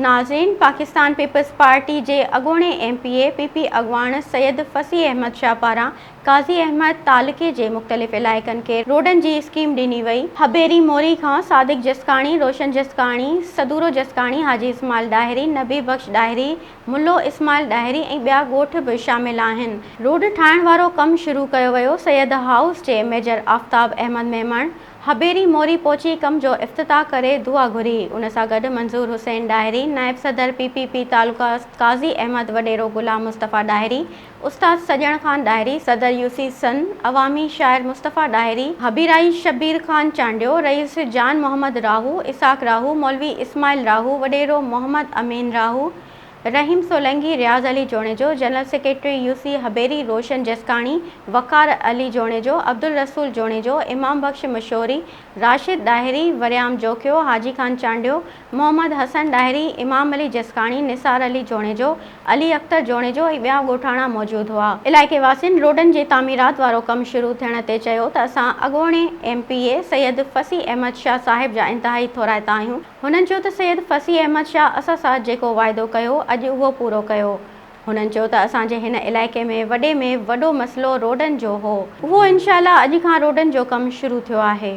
ناظرين Pakistan peoples party جي اڳوڻي M P A P P اڳواڻ سيد فصيح احمد شاهه پاران قاضي احمد تعلقي جي مختلف علائقن کي روڊن جي اسڪيم ڏني وئي. هبيري موري کان صادق جسڪاڻي، روشن جسڪاڻي، صدورو جسڪاڻي، حاجي اسماعيل ڏاهري، نبي بخش ڏاهري، ملو اسماعيل ڏاهري ۽ ٻيا ڳوٺ به شامل آهن. روڊ ٺاهڻ وارو ڪم شروع ڪيو ويو. سيد هائوس جي ميجر آفتاب احمد ميمڻ هبيري موري پهچي ڪم جو افتتاح ڪري دعا گهري. ان سان گڏ منظور حسين ڏاهري، نائب صدر پي پي پي تعلقه قاضي احمد وڏيرو غلام مصطفيٰ ڏاهري، استاد سڄڻ خان ڏاهري، صدر يو سي سن، عوامي شاعر مصطفيٰ ڏاهري، هبيرائي شبير خان چانڊيو، رئيس جان محمد راهو، اسحاق راهو، مولوي Ismail Rahu, Wadero Muhammad Amin Rahu, Rahim Solangi, Riaz Ali Junejo, general secretary U C Habiri Roshan Jaskani, Waqar Ali Junejo, Abdulrasool Junejo, Imam Bakhsh مشوري، راشد ڏاهري، وريام جوکيو، حاجي خان چانڊيو، محمد حسن ڏاهري، امام علي جسڪاڻي، نثار علي جوڻيجو، علي اختر جوڻيجو ۽ ٻيا ڳوٺاڻا موجود هئا. علائقي واسين روڊن جي تعميرات وارو ڪم شروع ٿيڻ تي چيو ته اسان اڳوڻي M P A Syed Fasih Ahmed Shah صاحب جا انتهائي ٿورائتا آهيون، هنن چيو ته سيد فصيح احمد شاهه اسان سان جيڪو واعدو ڪيو اڄ اهو پورو ڪيو. هنن چيو ته اسان جي هن علائقي ۾ وڏي ۾ وڏو مسئلو روڊن جو هو اهو انشاء الله اڄ کان روڊن جو ڪم شروع ٿيو آهي.